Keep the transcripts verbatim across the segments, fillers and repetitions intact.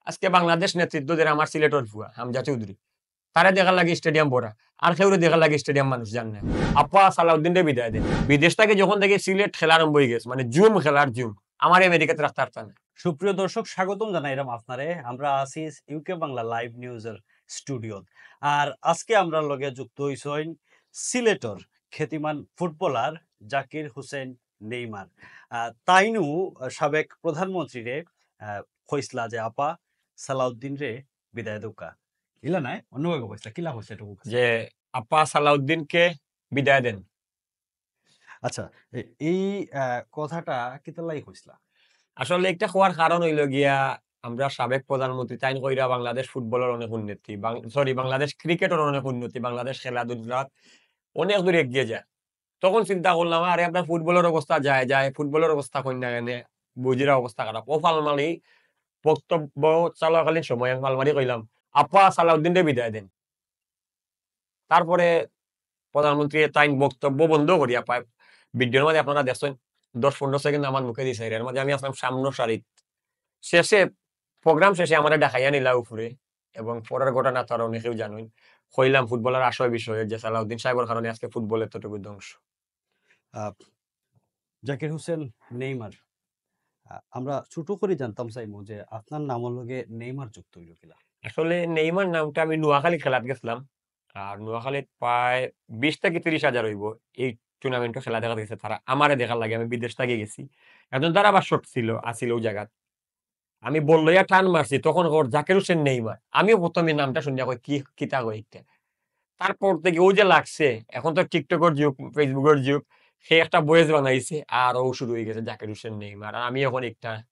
আজকে বাংলাদেশ নেতৃত্ব দের আমার সিলেটর ফুয়া হামজা চৌধুরী। তারে দেখার লাগি স্টেডিয়াম ভরা, আর কেউরে দেখার লাগি স্টেডিয়াম মানুষ যার না। আপা সালাউদ্দিনরে বিদায় দেন। বিদেশ থাকি যখন থাকি সিলেট খেলা আরম্ভ অই গেছে, মানে জুম খেলার জুম, আমার আমেরিকাত রাখতারতা না। সুপ্রিয় দর্শক, স্বাগতম জানাইরাম আপনারে। আমরা আছি ইউকে বাংলা লাইভ নিউজের স্টুডিওত। আর আজকে আমরার লগে যুক্ত অইছইন সিলেটর খ্যাতিমান ফুটবলার জাকির হোসেন নেইমার। আহ, তাইনউ সাবেক প্রধানমন্ত্রীরে, আহ, কইছলা যে আপা সালাউদ্দিনরে বিদায় দেউক্কা। ইলা নায়, অন্যভাবে কইছলা, কিলা কইছলা একটু কউক্কা। যে আপা সালাউদ্দিনকে বিদায় দেন। আচ্ছা, এ-, এই, আহ, কথাটা কিতার লাগি কইছলা? আসলে একটা কওয়ার কারণ অইলো গিয়া, আমরা সাবেক প্রধানমন্ত্রী তাইন কইরা বাংলাদেশ ফুটবলর অনেক উন্নতি, বাং-, sorry, বাংলাদেশ ক্রিকেটর অনেক উন্নতি, বাংলাদেশ খেলাধুলাত অনেক দূর এগিয়ে যায়। তখন চিন্তা করলাম, আরে, আপনার ফুটবলর অবস্থা যায় যায়, ফুটবলর অবস্থা কইন না কেনে, বুঝিরা অবস্থা খারাপ। ও ফালমালি বক্তব্য চলাকালীন সময় আমি ফালমালি কইলাম, আপা সালাউদ্দিনরে বিদায় দেন। তারপরে প্রধানমন্ত্রী তাইন বক্তব্য বন্ধ করিয়া প্রায় ভিডিওর মাঝে আপনারা দেখছইন, দশ পনেরো সেকেন্ড আমার মুখে দিছে, এর মাঝে আমি আসলাম সামনো সারিত। শেষে, প্রোগ্রাম শেষে আমারে ডাকাইয়া নিলা উপরে, এবং পরের ঘটনা তো আর অনেকেউ জানইন। কইলাম ফুটবলর আশয় বিষয়ে যে সালাউদ্দিন সাহেবর কারণে আজকে ফুটবল এতটুকু ধ্বংস। আহ, জাকির হোসেন নেইমার, আহ, আমরা ছোট করি জানতাম চাইমু যে আপনার নামর লগে নেইমার যুক্ত অইলো কিলা? আসলে নেইমার নামটা আমি নোয়াখালী খেলাত গেছিলাম, আর নোয়াখালীত প্রায় বিশ থাকি তিরিশ হাজার অইবো এই টুর্নামেন্টো খেলা দেখাত গেছে তারা, আমারে দেখার লাগি, আমি বিদেশ থাকি গেছি। একজন ধারাভাষ্যক ছিল, আছিল অউ জাগাত। আমি বল লইয়া টান মারছি, তখন কর জাকির হোসেন নেইমার। আমিও প্রথমে নামটা শুনিয়া কই, "কি, কিতা কয় ইটা?" তারপর থাকি অউ যে লাগছে, এখন তো TikTok-অর যুগ, Facebook-অর যুগ, সে একটা বয়েস বানাইছে, আর অউ শুরু অই গেছে জাকির হোসেন নেইমার। আর আমি এখন একটা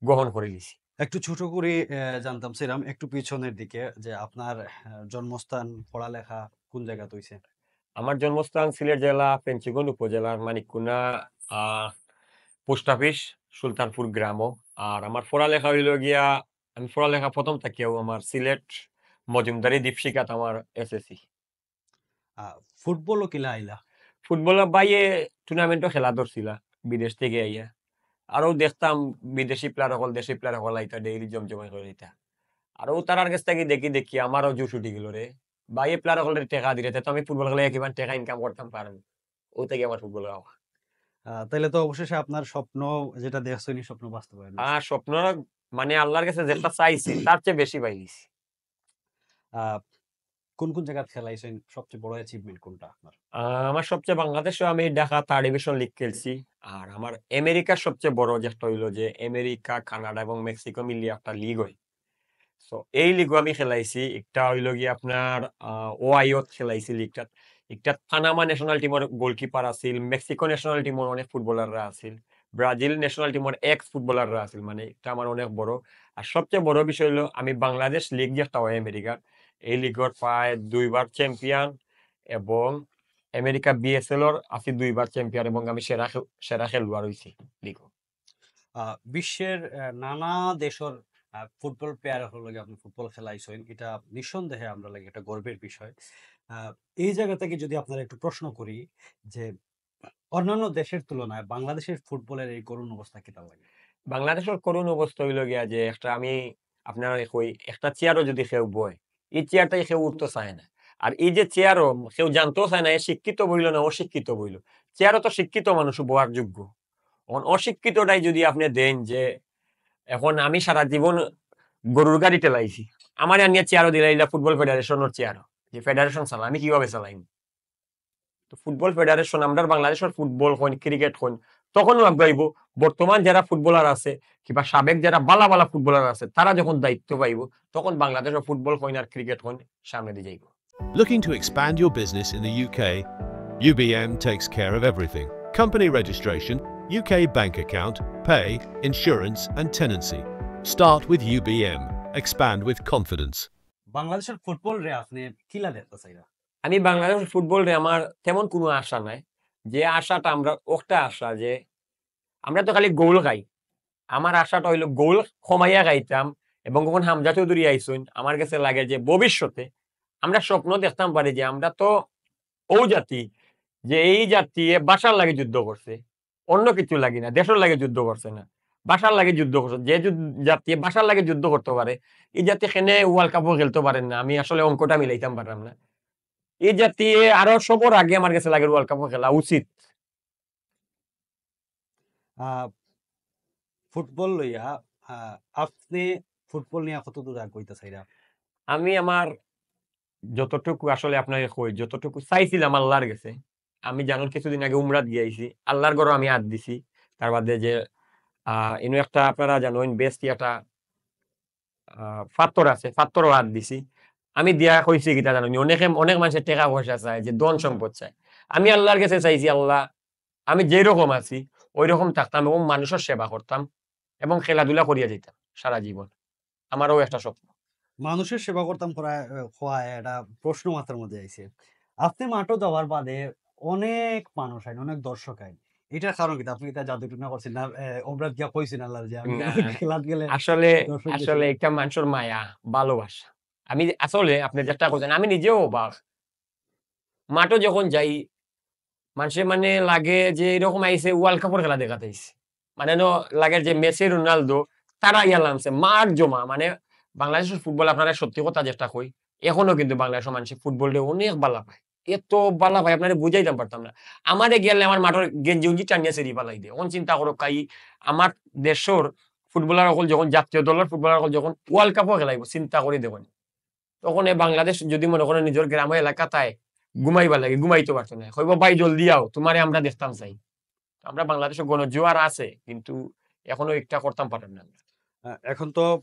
গ্রহণ করি নিছি। একটু ছোট করি, আহ, জানতাম চাইরাম একটু পিছনের দিকে যে আপনার, আহ, জন্মস্থান, পড়ালেখা কোন জাগাত অইছে? আমার জন্মস্থান সিলেট জেলা, পেঞ্চুগঞ্জ উপজেলার মানিককুনা, আহ, পোস্ট অফিস, সুলতানপুর গ্রামো। আর আমার পড়ালেখা অইলো গিয়া, আমি পড়ালেখা প্রথম থাকিয়াউ আমার সিলেট মজুমদারি দীপশিখাত আমার এসএসসি। আহ, ফুটবলও কিলা আইলা? ফুটবলও বাইয়ে টুর্নামেন্টো খেলা ধরছিলা বিদেশ থাকি আইয়া। আরও দেখতাম বিদেশি প্লেয়ার অকল, দেশি প্লেয়ার অকল আইতা, ডেইলি জমজমাই করি দিতা। আর অউ তারার গেছ থাকি দেখি দেখি আমারও জোশ উঠি গেলো রে। বাইয়ে প্লেয়ার অকলরে টেকা দিলে, তে তো আমি ফুটবল খেলাইয়া কিমান টেকা ইনকাম করতাম পারমু। অউ থাকি আমার ফুটবল খাওয়া। আহ, তাইলে তো অবশেষে আপনার স্বপ্ন যেটা দেখছইন, এই স্বপ্ন বাস্তবায়ন অইছে। আর স্বপ্ন মানে আল্লাহর গেছে যেটা চাইছি, তার চেয়ে বেশি পাই গেছি। আহ, কোন কোন জাগাত খেলাইছইন, সবচেয়ে বড় achievement কোনটা আপনার? আহ, আমার সবচেয়ে বাংলাদেশো আমি ঢাকা থার্ড ডিভিশন লিগ খেলছি। আর আমার আমেরিকার সবচেয়ে বড় যেটা অইলো যে আমেরিকা, কানাডা এবং মেক্সিকো মিলিয়ে একটা লিগ অয়। So, এই লিগও আমি খেলাইছি। একটা অইলো গিয়া আপনার, আহ, ওহাইওত খেলাইছি লিগটাত। একটা পানামা ন্যাশনাল টিমর গোলকিপার আছিল, মেক্সিকো ন্যাশনাল টিমর অনেক ফুটবলাররা আছিল, ব্রাজিল ন্যাশনাল টিমর এক্স ফুটবলাররা আছিল, মানে, এটা আমার অনেক বড়। আর সবচেয়ে বড় বিষয় অইলো আমি বাংলাদেশ লিগ যেটা অয় আমেরিকার, এই লিগর প্রায় দুইবার চ্যাম্পিয়ন এবং আমেরিকা বিএসএল-অর আছি দুইবার চ্যাম্পিয়ন এবং আমি সেরা খে-, সেরা খেলোয়াড় অইছি লিগো। আহ, বিশ্বের, আহ, নানা দেশর, আহ, ফুটবল প্লেয়ার অকলর লগে আপনি ফুটবল খেলাইছইন, এটা নিঃসন্দেহে আমরার লাগি একটা গর্বের বিষয়। আহ, এই জাগা থাকি যদি আপনারে একটু প্রশ্ন করি যে অন্যান্য দেশের তুলনায় বাংলাদেশের ফুটবলের এই করুণ অবস্থা কিতা লাগে? বাংলাদেশর করুণ অবস্থা অইলো গিয়া যে একটা আমি আপনারে কই, একটা চেয়ারও যদি কেউ বয়, এই চেয়ার থাকি কেউ উঠতো চায় না। আর এই যে চেয়ারও কেউ জানতেও চায় না, এ শিক্ষিত বইলো না অশিক্ষিত বইলো। চেয়ারও তো শিক্ষিত মানুষও বওয়ার যোগ্য। এখন অশিক্ষিতটাই যদি আপনি দেন যে, এখন আমি সারা জীবন গরুর গাড়ি ঠেলাইছি, আমারে আনিয়া চেয়ারও দিলাইলা ফুটবল ফেডারেশনর চেয়ারও, যে ফেডারেশন চালা, আমি কিভাবে চালাইমু? তো ফুটবল ফেডারেশন, আমরার বাংলাদেশর ফুটবল কইন, ক্রিকেট কইন, তখনও আগাইবো। বর্তমান যারা ফুটবলার আছে, কিংবা সাবেক যারা বালা বালা ফুটবলার আছে, তারা যখন দায়িত্ব পাইবো, তখন বাংলাদেশর ফুটবল কইন আর ক্রিকেট কইন সামনে দিয়ে যাইবো। Looking to expand your business in the U K? U B M takes care of everything. Company registration, U K bank account, pay, insurance and tenancy. Start with U B M. Expand with confidence. বাংলাদেশর ফুটবলরে আপনি কিলা দেখতা চাইরা? আমি বাংলাদেশর ফুটবলরে আমার তেমন কোনো আশা নাই। যে আশাটা আমরা, একটা আশা যে আমরা তো খালি গোল খাই। আমার আশাটা অইলো গোল কমাইয়া খাইতাম এবং যখন হামজা চৌধুরী আইছইন, আমার গেছে লাগে যে ভবিষ্যতে আমরা স্বপ্ন দেখতাম পারি যে আমরা তো অউ জাতি, যে এই জাতি এ ভাষার লাগি যুদ্ধ করছে, অন্য কিছু লাগি না, দেশর লাগি যুদ্ধ করছে না। ভাষার লাগি যুদ্ধ করছে। যে যুদ্ধ, জাতি ভাষার লাগি যুদ্ধ করতে পারে, এই জাতি কেনে ওয়ার্ল্ড কাপও খেলতে পারের না। আমি আসলে অঙ্কটা মিলাইতাম পারলাম না। এই জাতি আরো সবর আগে আমার কাছে লাগে ওয়ার্ল্ড কাপও খেলা উচিত। আহ, ফুটবল লইয়া, আহ, আপনি ফুটবল নিয়ে কত দূর আগাইতা চাইরা? আমি আমার যতটুকু আসলে আপনারে কই, যতটুকু চাইছিলাম আল্লাহর গেছে। আমি জানুন কিছুদিন আগে উমরাত গিয়া আইছি, আল্লাহর ঘরো আমি আত দিছি। তার বাদে যে, আহ, ইনো একটা আপনারা জানুন বেশ কি একটা, আহ, পাত্থর আছে, পাত্থরও আত দিছি। আমি দিয়া কইছি কিতা জানুন, অনেকে, অনেক মানুষে টেকা পয়সা চায়, যে ধন সম্পদ চায়। আমি আল্লাহর গেছে চাইছি, "আল্লাহ, আমি যেই রকম আছি, ওই রকম থাকতাম এবং মানুষর সেবা করতাম এবং খেলাধুলা করিয়া যাইতাম সারা জীবন।" আমারও একটা স্বপ্ন। মানুষর সেবা করতাম করা, আহ, কওয়া এটা প্রশ্ন মাথার মধ্যে আইছে। আপনি মাঠো যাওয়ার বাদে অনেক মানুষ আইন, অনেক দর্শক আইন। এটার কারণ কিতা? আপনি কিতা জাদু টুনা করছেন না? আহ, উমরাত গিয়া কইছেন আল্লাহর যে আমি না, খেলাত গেলে আসলে, দর্শক বেশি। আসলে একটা মানুষর মায়া, ভালোবাসা। আমি আসলে আপনি যেটা করছেন, আমি নিজেও অবাক। মাঠো যখন যাই, মানুষে মানে লাগে যে এরকম আইছে ওয়ার্ল্ড কাপর খেলা দেখাত আইছে। মানে ন লাগে যে মেসি, রোনালদো, তারা ইয়া লামছে, মাঠ জমা। মানে বাংলাদেশের ফুটবল আপনারা সত্যি কথা যেটা কই, এখনো কিন্তু বাংলাদেশের মানুষে ফুটবলটা অনেক ভালা পায়, এত ভালা পায় আপনারে বুঝাইতাম পারতাম না। আমারে গেলে আমার মাঠর গেঞ্জি উঞ্জি টানিয়া ছিড়ি ফালাই দেয়। এখন চিন্তা করো কাই, আমার দেশর ফুটবলার অকল যখন, জাতীয় দলর ফুটবলার অকল যখন ওয়ার্ল্ড কাপও খেলাইবো, চিন্তা করি দেখুন। তখন এ বাংলাদেশ যদি মনে করেন নিজের গ্রাম এলাকাতায় ঘুমাইবার লাগে, ঘুমাইতে পারতো না, কইবো, "ভাই জলদি আও, তোমারে আমরা দেখতাম চাই।" আমরা বাংলাদেশে গণজোয়ার আছে, কিন্তু এখনো একটা করতাম পারেন না আমরা। আহ, এখন তো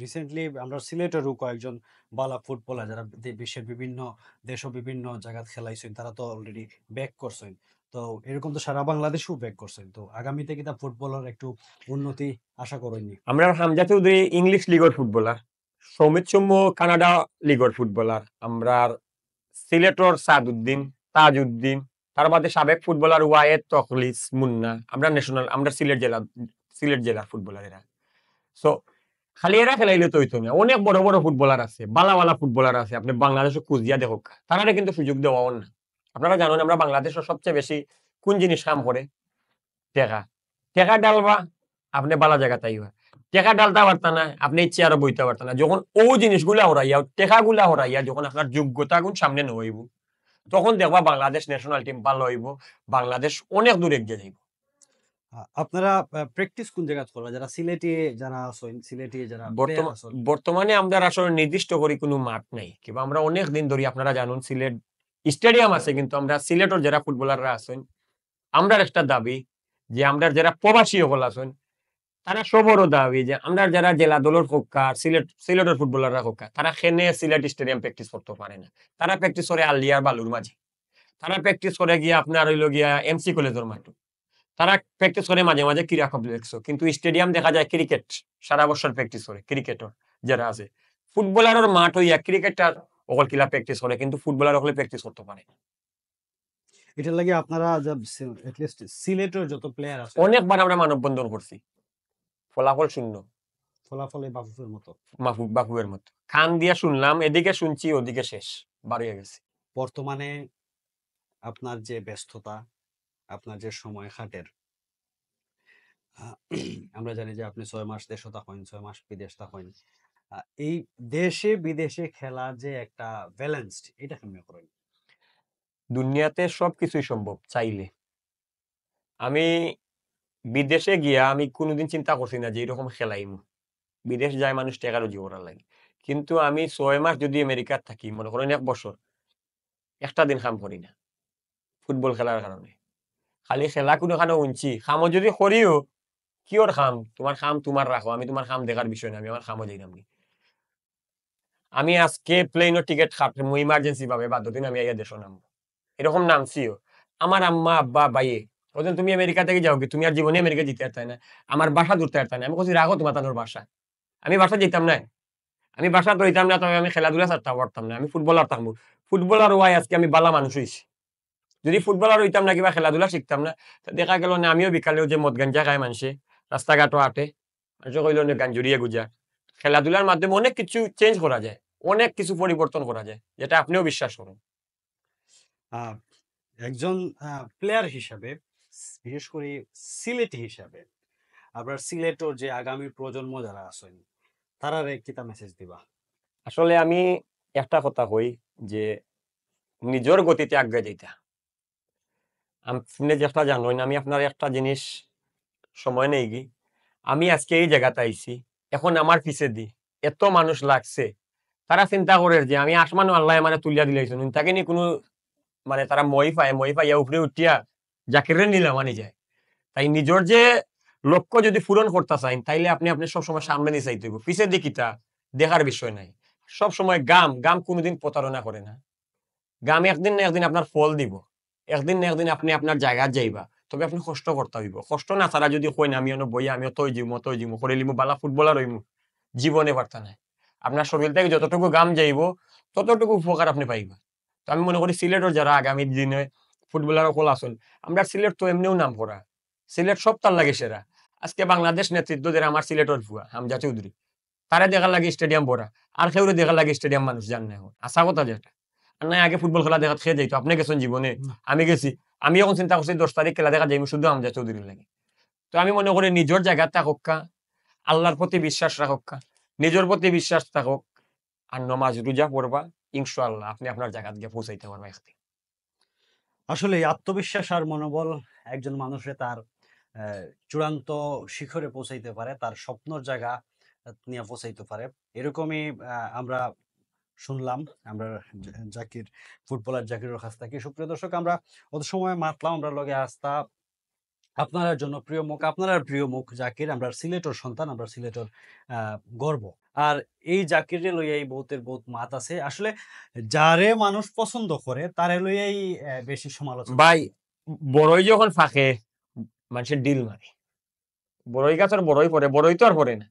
রিসেন্টলি আমরা সিলেটেরও কয়েকজন বালা ফুটবলার যারা দে- বিশ্বের বিভিন্ন দেশও বিভিন্ন জায়গাত খেলাইছেন, তারা তো অলরেডি ব্যাক করছেন। তো এরকম তো সারা বাংলাদেশেও ব্যাক করছেন। তো আগামীতে কিতা ফুটবলের একটু উন্নতি আশা করেননি? আমরা হামজা চৌধুরী ইংলিশ লিগর ফুটবলার, সৌমিত সৌম্য কানাডা লিগর ফুটবলার, আমরা সিলেটর সাদউদ্দিন, তাজউদ্দিন, তার বাদে সাবেক ফুটবলার ওয়াহেদ, তখলিস, মুন্না, আমরা ন্যাশনাল, আমরা সিলেট জেলা, সিলেট জেলার ফুটবলার এরা। সো খালি এরা খেলাইলে তো হইতো না, অনেক বড় বড় ফুটবলার আছে, বালা বালা ফুটবলার আছে, আপনি বাংলাদেশে খুঁজিয়া দেখুক, তারারে কিন্তু সুযোগ দেওয়া অর না। আপনারা জানেন আমরা বাংলাদেশে সবচেয়ে বেশি কোন জিনিস কাম করে? টেকা। টেকা ডালবা, আপনি বালা জাগাত আইবা। টেকা ডালতা পারতা না, আপনি ইচ্ছে আরো বইতা পারতা না। যখন ও জিনিসগুলা হরাইয়া, টেকাগুলা হরাইয়া, যখন আপনার যোগ্যতা গুণ সামনে নইব, তখন দেখবা বাংলাদেশ ন্যাশনাল টিম ভালো হইব, বাংলাদেশ অনেক দূর এগিয়ে যাইব। আ-, আপনারা, আ, প্র্যাকটিস কোন জায়গাত করবা? যারা সিলেটি, যারা আছেন, সিলেটি যারা প্লেয়ার বর্তমা-, আছেন। বর্তমানে আমরা আসলে নির্দিষ্ট করি কোনো মাঠ নাই, কিংবা আমরা অনেক দিন ধরি, আপনারা জানেন, সিলেট স্টেডিয়াম আছে, কিন্তু আমরা সিলেটের যারা ফুটবলাররা আছেন, আমরার একটা দাবি যে আমরা যারা প্রবাসী হকল আছেন, তারা সবরও দাবি যে আমরা যারা জেলা দলের হক্কা, সিলেট, সিলেটের ফুটবলাররা হক্কা, তারা কেনে সিলেট স্টেডিয়াম প্র্যাকটিস করতে পারে না। তারা প্র্যাকটিস করে আলিয়ার বালুর মাঝে, তারা প্র্যাকটিস করে গিয়া আপনার হইল গিয়া এমসি কলেজের মাঠে, তারা প্র্যাকটিস করে মাঝে মাঝে ক্রীড়া কমপ্লেক্সও, কিন্তু স্টেডিয়াম দেখা যায় ক্রিকেট, সারা বছর প্র্যাকটিস করে ক্রিকেটর যারা আছে। ফুটবলারের মাঠ হইয়া ক্রিকেটার অকল কিলা প্র্যাকটিস করে, কিন্তু ফুটবলার অকলে প্র্যাকটিস করতে পারে না। এটার লাগি আপনারা যে সি-, at least সিলেটের যত প্লেয়ার আছে, অনেকবার আমরা মানববন্ধন করছি, ফলাফল শূন্য। ফলাফলে বাফুফের মতো। মাহবুব, বাফুফের মতো। কান দিয়া শুনলাম, এদিকে শুনছি, ওদিকে শেষ, বার হয়ে গেছে। বর্তমানে আপনার যে ব্যস্ততা, আপনার যে সময় কাটের, আহ, আমরা জানি যে আপনি ছয় মাস দেশে থাকেন, ছয় মাস বিদেশ থাকেন। আহ, এই দেশে বিদেশে খেলা যে একটা ব্যালেন্সড, এটা কেমনে করেন? দুনিয়াতে সবকিছুই সম্ভব চাইলে। আমি বিদেশে গিয়া আমি কোনোদিন চিন্তা করছি না যে এরকম খেলাইমু। বিদেশ যায় মানুষ টেকা রুজি করার লাগি, কিন্তু আমি ছয় মাস যদি আমেরিকাত থাকি, মনে করেন এক বছর, একটা দিন কাম করি না ফুটবল খেলার কারণে। খালি খেলা কোনোখানে উনছি, কামও যদি করিও, কিওর কাম? তোমার কাম তোমার রাখো, আমি তোমার কাম দেখার বিষয় না, আমি আমার কামও যাইতাম নি। আমি আজকে প্লেনর টিকিট কাটমু ইমার্জেন্সি ভাবে, বাদ দিন আমি আইয়া দেশো নামবো। এরকম নামছিও। আমার আম্মা, আব্বা, ভাইয়ে, ওজন তুমি আমেরিকা থেকে যাও কি? তুমি আর জীবনে আমেরিকা যেতে পারতায় না। আমার ভাষা ধরতে পারতায় না। আমি কইছি, "রাখো তোমার তানোর ভাষা।" আমি ভাষা যেতাম না। আমি ভাষা ধরতাম না, তবে আমি খেলাধুলা ছাড়তাম পারতাম না। আমি ফুটবলার থাকবো। ফুটবলার হওয়ায় আজকে আমি বালা মানুষ হইছি। যদি ফুটবলার হইতাম না কিবা খেলাধুলা শিখতাম না, তা দেখা গেল না আমিও বিকালেও যে মদ গাঞ্জা খায় মানুষে, রাস্তাঘাটও আটে, মানুষে কইল না গাঞ্জুরিয়ে গুজা। খেলাধুলার মাধ্যমে অনেক কিছু চেঞ্জ করা যায়, অনেক কিছু পরিবর্তন করা যায়, যেটা আপনিও বিশ্বাস করুন। আহ, একজন, আহ, প্লেয়ার হিসাবে, বিশেষ করে সিলেটি হিসাবে, আপনার সিলেটর যে আগামী প্রজন্ম যারা আছেন, তারারে কিতা মেসেজ দিবা? আসলে আমি একটা কথা কই যে নিজর গতিতে আগে যাইতা। আপনে যেটা জানইন, আমি আপনার একটা জিনিস সময় নেই কি, আমি আজকে এই জায়গাতে আইছি, এখন আমার পিছে দি এত মানুষ লাগছে, তারা চিন্তা করের যে আমি আসমানো আল্লাহ আমারে তুলিয়া দিলাইছইন, তাকে নি কোনো মানে তারা মই পায়, মই পাইয়া উপরে উঠিয়া জাকিররে নিলাম আনি যায়। তাই নিজর যে লক্ষ্য যদি পূরণ করতা চাইন, তাইলে আপনে আপনে সবসময় সামনে দি চাইতে হইব, পিছে দি কিতা দেখার বিষয় নাই। সবসময় গাম, গাম কোনোদিন প্রতারণা করে না। গাম একদিন না একদিন আপনার ফল দিব, একদিন না একদিন আপনে আপনার জায়গাত যাইবা, তবে আপনে কষ্ট করতা হইব। কষ্ট না ছাড়া যদি কইন আমি অনো বইয়া আমি অত হই যিমু, অত হই যিমু, করে লিমু, বালা ফুটবলার হইমু, জীবনে পারতা নাই। আপনার শরীর থেকে যতটুকু গাম যাইব, ততটুকু উপকার আপনে পাইবা। তো আমি মনে করি সিলেটর যারা আগামী দিনে ফুটবলার অকল আছইন, আমরা সিলেট তো এমনিও নাম করা, সিলেট সব তার লাগে সেরা। আজকে বাংলাদেশ নেতৃত্ব দের আমার সিলেটর ফুয়া হামজা চৌধুরী, তারে দেখার লাগি স্টেডিয়াম ভরা, আর কেউরে দেখার লাগি স্টেডিয়াম মানুষ যার না এখন, আশা কথা যেটা। আর নাই আগে ফুটবল খেলা দেখাত খেয়ে যাইতো, আপনে গেছেন জীবনে, না। আমি গেছি। আমি এখন চিন্তা করছি দশ তারিখ খেলা দেখা যাইমু শুধু হামজা চৌধুরীর লাগি। তো আমি মনে করি নিজর জায়গাত থাকউক্কা, আল্লাহর প্রতি বিশ্বাস রাখউক্কা, নিজর প্রতি বিশ্বাস থাকউক, আর নমাজ রোজা পড়বা, ইনশাআল্লাহ আপনে আপনার জায়গাত গিয়া পৌঁছাইতে পারবা একদিন। আসলে এই আত্মবিশ্বাস আর মনোবল একজন মানুষরে তার আহ, চূড়ান্ত শিখরে পৌঁছাইতে পারে, তার স্বপ্নর জায়গা নিয়ে পৌঁছাইতে পারে। এরকমই আহ, আমরা শুনলাম আমরা জা- জাকির, ফুটবলার জাকিরের কাছ থেকে। সুপ্রিয় দর্শক, আমরা অত সময় মাতলাম, আমরা লগে আস্তা আপনার জনপ্রিয় মুখ, আপনার প্রিয় মুখ জাকির, আমরা সিলেটর সন্তান, আমরা সিলেটর আহ, গর্ব। আর এই জাকিররে লইয়াই বহুতের বহুত মাত আছে। আসলে যারে মানুষ পছন্দ করে, তারে লইয়াই আহ, বেশি সমালোচনা। ভাই, বড়ই যখন ফাঁকে, মানুষের ডিল মারে। বড়ই গাছর বড়ই পড়ে, বড়ই তো আর পড়ে না,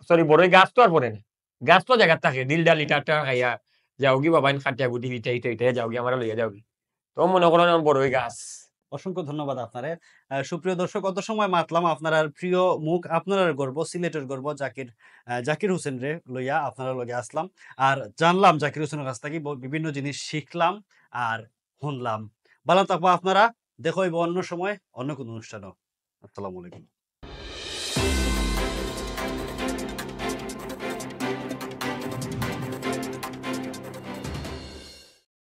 সরি, বড়ই গাছ তো আর পড়ে না, গাছ তো জায়গাত থাকে, ডিল ডাল ইটা টা খাইয়া যাওগি বাবা, ইন খাটিয়া গুটি ইটা ইটা ইটা যাওগি, আমারে লইয়া যাওগি। তো মনে করেন আমার বড়ই গাছ। অসংখ্য ধন্যবাদ আপনারে। আহ, সুপ্রিয় দর্শক, অত সময় মাতলাম আপনার প্রিয় মুখ, আপনার গর্ব, সিলেটের গর্ব জাকির, আহ, জাকির হোসেনরে লইয়া আপনার লগে আসলাম। আর জানলাম জাকির হোসেনের কাছ থেকে ব- বিভিন্ন জিনিস শিখলাম আর শুনলাম। ভালা থাকবা আপনারা, দেখা হইব অন্য সময় অন্য কোনো অনুষ্ঠানও। আসসালামু আলাইকুম।